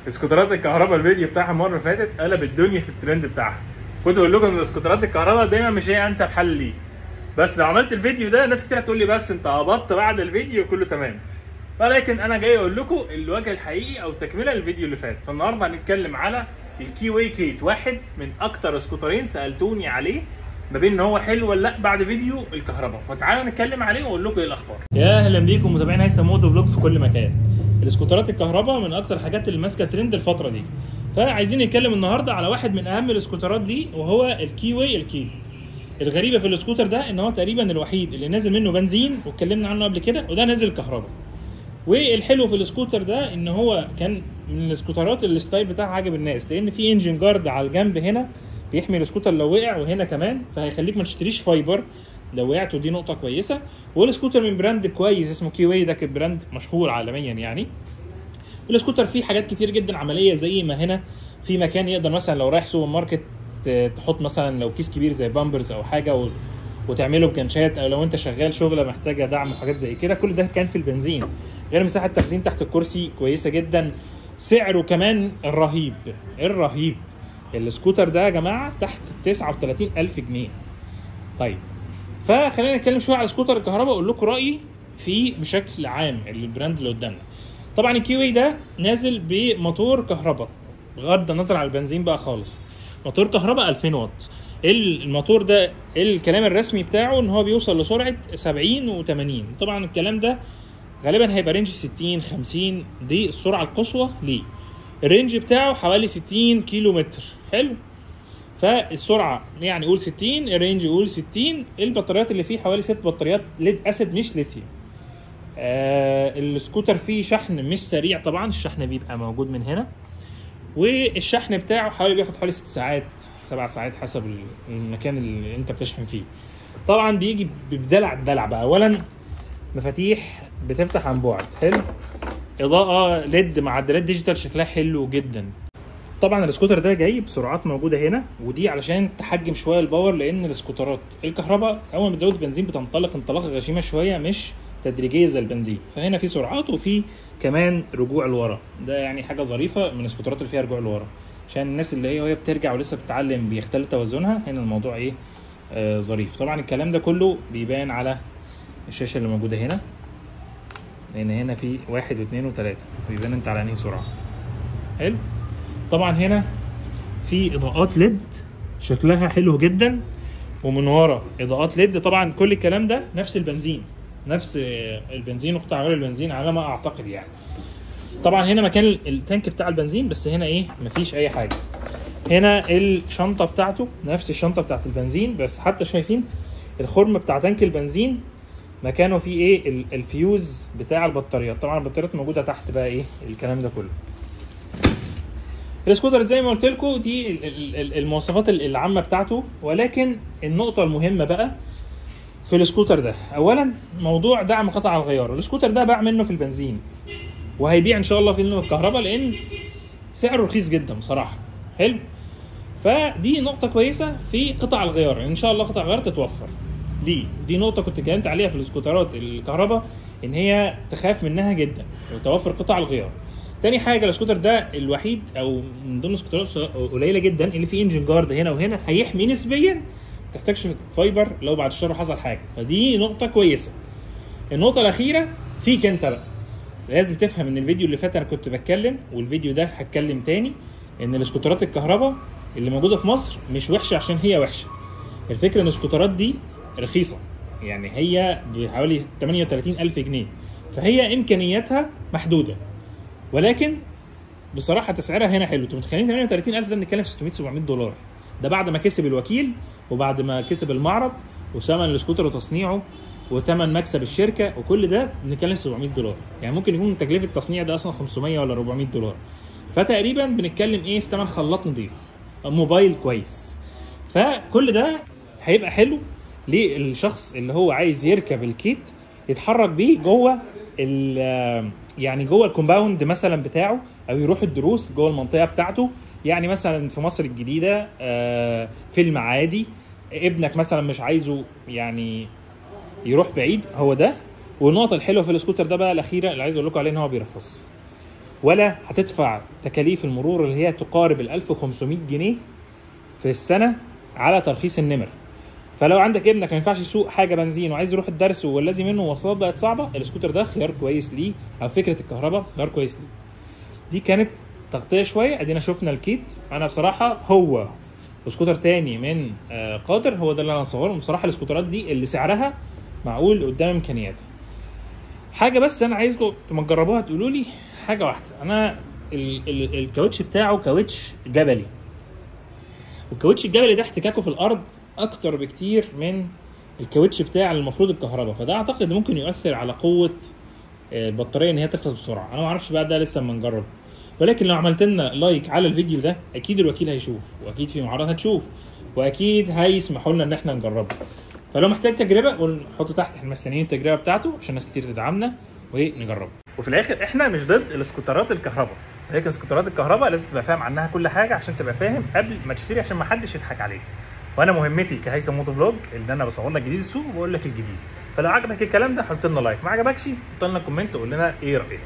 اسكوترات الكهرباء الفيديو بتاعها المرة اللي فاتت قلب الدنيا في الترند بتاعها. كنت بقول لكم ان اسكوترات الكهرباء دايما مش هي انسب حل ليك، بس لو عملت الفيديو ده ناس كتير هتقول لي بس انت هبطت بعد الفيديو كله تمام، ولكن انا جاي اقول لكم الوجه الحقيقي او تكمله الفيديو اللي فات. فالنهارده هنتكلم على الكيواي كيت، واحد من اكتر سكوترين سالتوني عليه ما بين ان هو حلو ولا لا بعد فيديو الكهرباء، فتعالوا نتكلم عليه واقول لكم ايه الاخبار. يا اهلا بيكم متابعين هيثم موتو فلوج في كل مكان. الاسكوترات الكهرباء من اكتر الحاجات اللي ماسكه ترند الفترة دي، فعايزين نتكلم النهارده على واحد من اهم الاسكوترات دي وهو الكيواي الكيت. الغريبة في الاسكوتر ده ان هو تقريبا الوحيد اللي نازل منه بنزين واتكلمنا عنه قبل كده، وده نازل كهرباء. والحلو في الاسكوتر ده ان هو كان من الاسكوترات اللي ال style بتاعها عاجب الناس، لان في engine guard على الجنب هنا بيحمي الاسكوتر لو وقع، وهنا كمان فهيخليك ما تشتريش fiber لو وقعت، ودي نقطة كويسة. والسكوتر من brand كويس اسمه كيواي، ده brand مشهور عالميا يعني. السكوتر فيه حاجات كتير جدا عملية، زي ما هنا في مكان يقدر مثلا لو رايح سوبر ماركت تحط مثلا لو كيس كبير زي بامبرز او حاجة وتعمله بكنشات، او لو انت شغال شغله محتاجه دعم وحاجات زي كده. كل ده كان في البنزين، غير مساحة تخزين تحت الكرسي كويسة جدا. سعره كمان الرهيب الرهيب، السكوتر ده يا جماعة تحت 39000 جنيه. طيب فخلينا نتكلم شوية على سكوتر الكهرباء واقول لكم رايي فيه بشكل عام ال brand اللي قدامنا. طبعا الكيواي ده نازل بموتور كهرباء بغض النظر على البنزين بقى خالص، موتور كهرباء 2000 واط. الموتور ده الكلام الرسمي بتاعه ان هو بيوصل لسرعه 70 و80، طبعا الكلام ده غالبا هيبقى range 60 50، دي السرعة القصوى ليه. ال range بتاعه حوالي 60 كيلو متر، حلو. فالسرعه يعني قول 60، ال range قول 60. البطاريات اللي فيه حوالي 6 بطاريات lead acid مش ليثيوم. السكوتر فيه شحن مش سريع، طبعا الشحن بيبقى موجود من هنا، والشحن بتاعه حوالي بياخد حوالي 6 ساعات 7 ساعات حسب المكان اللي انت بتشحن فيه. طبعا بيجي بدلع الدلع بقى. اولا مفاتيح بتفتح عن بعد، حلو. اضاءه LED مع عدادات digital شكلها حلو جدا. طبعا السكوتر ده جاي بسرعات موجودة هنا، ودي علشان تحجم شوية ال power، لان السكوترات الكهرباء اول ما بتزود بنزين بتنطلق انطلاقة غشيمه شوية مش تدريجيه زي البنزين. فهنا في سرعات وفي كمان رجوع لورا، ده يعني حاجة ظريفة من السكوترات اللي فيها رجوع لورا، عشان الناس اللي هي وهي بترجع ولسه بتتعلم بيختل توازنها، هنا الموضوع ايه ظريف. طبعا الكلام ده كله بيبان على الشاشة اللي موجودة هنا، لان هنا في 1 و2 و3 بيبان انت على انهي سرعة. حلو. طبعا هنا في اضاءات LED شكلها حلو جدا، ومن ورا اضاءات LED. طبعا كل الكلام ده نفس البنزين، نفس البنزين وقطع غير البنزين على ما اعتقد يعني. طبعا هنا مكان ال tank بتاع البنزين، بس هنا ايه مفيش اي حاجة. هنا الشنطة بتاعته نفس الشنطة بتاعت البنزين، بس حتى شايفين الخرم بتاع tank البنزين مكانه فيه ايه الفيوز بتاع البطاريات. طبعا البطاريات موجودة تحت بقى ايه الكلام ده كله. السكوتر زي ما قلت لكم دي المواصفات العامة بتاعته، ولكن النقطة المهمة بقى في السكوتر ده اولا موضوع دعم قطع الغيار. السكوتر ده باع منه في البنزين، وهيبيع ان شاء الله في منه الكهرباء، لان سعره رخيص جدا بصراحة. حلو. فدي نقطة كويسة في قطع الغيار، ان شاء الله قطع الغيار تتوفر ليه. دي نقطة كنت اتكلمت عليها في السكوترات الكهرباء ان هي تخاف منها جدا، توفر قطع الغيار. تاني حاجة السكوتر ده الوحيد او من ضمن السكوترات قليله جدا اللي فيه engine guard هنا وهنا، هيحمي نسبيا، ما تحتاجش fiber لو بعد الشر حصل حاجة، فدي نقطة كويسة. النقطة الاخيرة فيك انت بقى، لازم تفهم ان الفيديو اللي فات انا كنت بتكلم، والفيديو ده هتكلم تاني، ان السكوترات الكهرباء اللي موجودة في مصر مش وحشة عشان هي وحشة. الفكرة ان السكوترات دي رخيصة، يعني هي بحوالي 38000 جنيه، فهي امكانياتها محدودة، ولكن بصراحة تسعيرها هنا حلو. انتوا متخيلين 38000 ده بنتكلم في 600 700 دولار، ده بعد ما كسب الوكيل وبعد ما كسب المعرض وثمن السكوتر وتصنيعه وثمن مكسب الشركة وكل ده بنتكلم 700 دولار، يعني ممكن يكون تكلفة التصنيع ده اصلا 500 ولا 400 دولار. فتقريبا بنتكلم ايه في ثمن خلاط نظيف، موبايل كويس. فكل ده هيبقى حلو للشخص اللي هو عايز يركب الكيت يتحرك بيه جوه يعني جوه ال compound مثلا بتاعه، او يروح الدروس جوه المنطقة بتاعته. يعني مثلا في مصر الجديدة، في المعادي، ابنك مثلا مش عايزه يعني يروح بعيد، هو ده. والنقطة الحلوة في السكوتر ده بقى الاخيرة اللي عايز اقول لكم عليها ان هو بيرخص. ولا هتدفع تكاليف المرور اللي هي تقارب ال 1500 جنيه في السنة على ترخيص النمر. فلو عندك ابنك ما ينفعش يسوق حاجة بنزين وعايز يروح الدرس واللازم منه مواصلات بقت صعبة، السكوتر ده خيار كويس ليه، او فكرة الكهرباء خيار كويس ليه. دي كانت تغطيه شوية. ادينا شفنا الكيت. انا بصراحة هو سكوتر تاني من قادر هو ده اللي انا صوره. بصراحة السكوترات دي اللي سعرها معقول قدام امكانياتها. حاجة بس انا عايزكم لما تجربوها تقولوا لي حاجة واحدة. انا الكاوتش بتاعه كاوتش جبلي، والكاوتش الجبلي ده احتكاكه في الارض اكتر بكتير من الكاوتش بتاع المفروض الكهرباء، فده اعتقد ممكن يؤثر على قوة البطارية ان هي تخلص بسرعة. انا ما اعرفش بقى، ده لسه اما نجرب. ولكن لو عملت لنا like على الفيديو ده اكيد الوكيل هيشوف، واكيد في معارض هتشوف، واكيد هيسمحوا لنا ان احنا نجربه. فلو محتاج تجربه قول حط تحت، احنا مستنيين التجربة بتاعته عشان ناس كتير تدعمنا ونجربه. وفي الاخر احنا مش ضد السكوترات الكهرباء، ولكن سكوترات الكهرباء لازم تبقى فاهم عنها كل حاجة عشان تبقى فاهم قبل ما تشتري، عشان ما حدش يضحك عليك. وانا مهمتي كهيثم موتو فلوج ان انا بصور لك جديد السوق وبقول لك الجديد. فلو عجبك الكلام ده حط لنا like، ما عجبكش حط لنا comment وقول لنا ايه رايك.